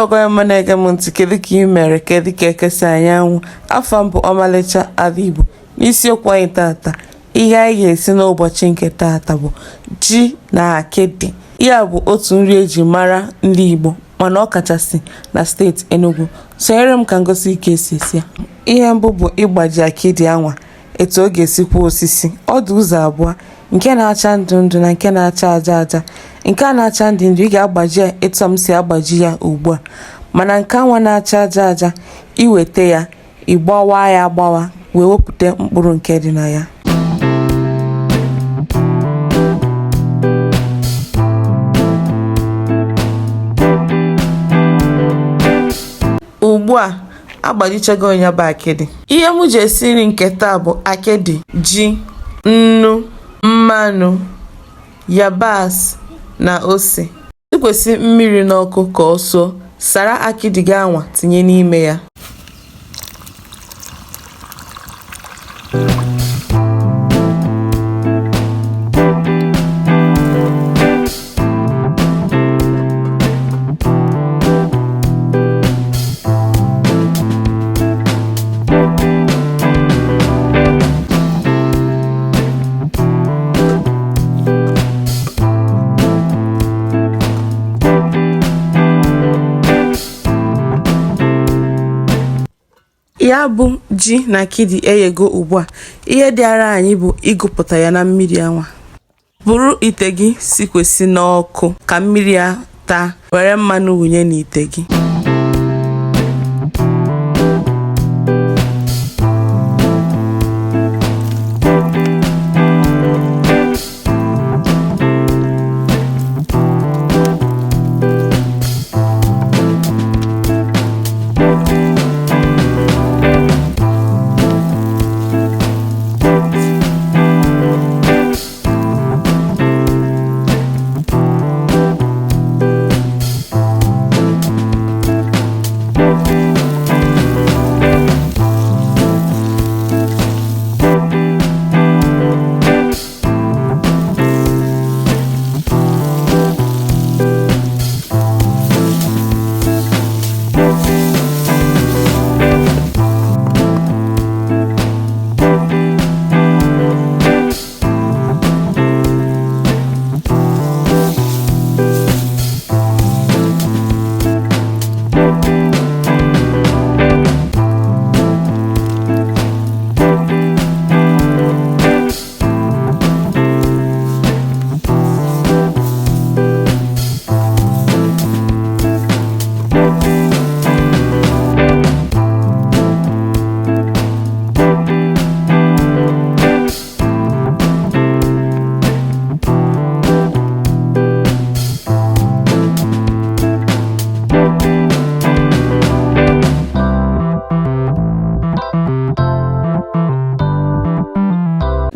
Igbo ọma na-ege m ntị, kedu ka ị mere? Kedu ka eke si anyanwụ? Afa m bụ Ọmalịcha Ada Igbo. N'isiokwu anyị tata, ihe anyị ga-esi n'ụbọchị nke tata bụ ji na akịdị. Ya bụ otu nri eji mara ndị Igbo, mana ọ kachasị na steeti Enugu. Sonyere m ka m gosi ka esi esi ya. Ihe mbụ bụ ịgbaji akịdị anwa etu ọ ga-esikwa osisi. Ọ dị ụzọ abụọ, nke na-acha ndụ ndụ na nke na-acha aja aja. Nke a na-acha ndụ ndụ, ị ga-agbaji ya etu m si agbaji ya ugbu a, mana nke anwa na-acha aja aja, iweta ya, ịgbawa ya agbawa wee wepụta mkpụrụ nke dị na ya. Ugbu a agbajichago ya bụ akịdị. Ihe m ji esi nri nke taa bụ akịdị, ji, nnu, mmanụ, yabasị na ose. Sikwesị mmiri n'ọkụ ka ọ sụọ, sara akịdị gị anwa tinye n'ime ya. Ya bụ ji na akịdị eghego ugbu a. Ihe dịara anyị bụ ịgụpụta ya na mmiri anwa. Buru ite gị sikwesị n'ọkụ ka mmiri ya taa, were mmanụ wụnye n'ite gị.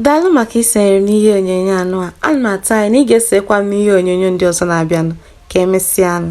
Daalụ maka isonyere m n'ihe onyonyo anụ a. Ana m atụ anya na ị ga-esonyekwa m n'ihe onyonyo ndị ọzọ na-abịanụ. Ka emesịanụ.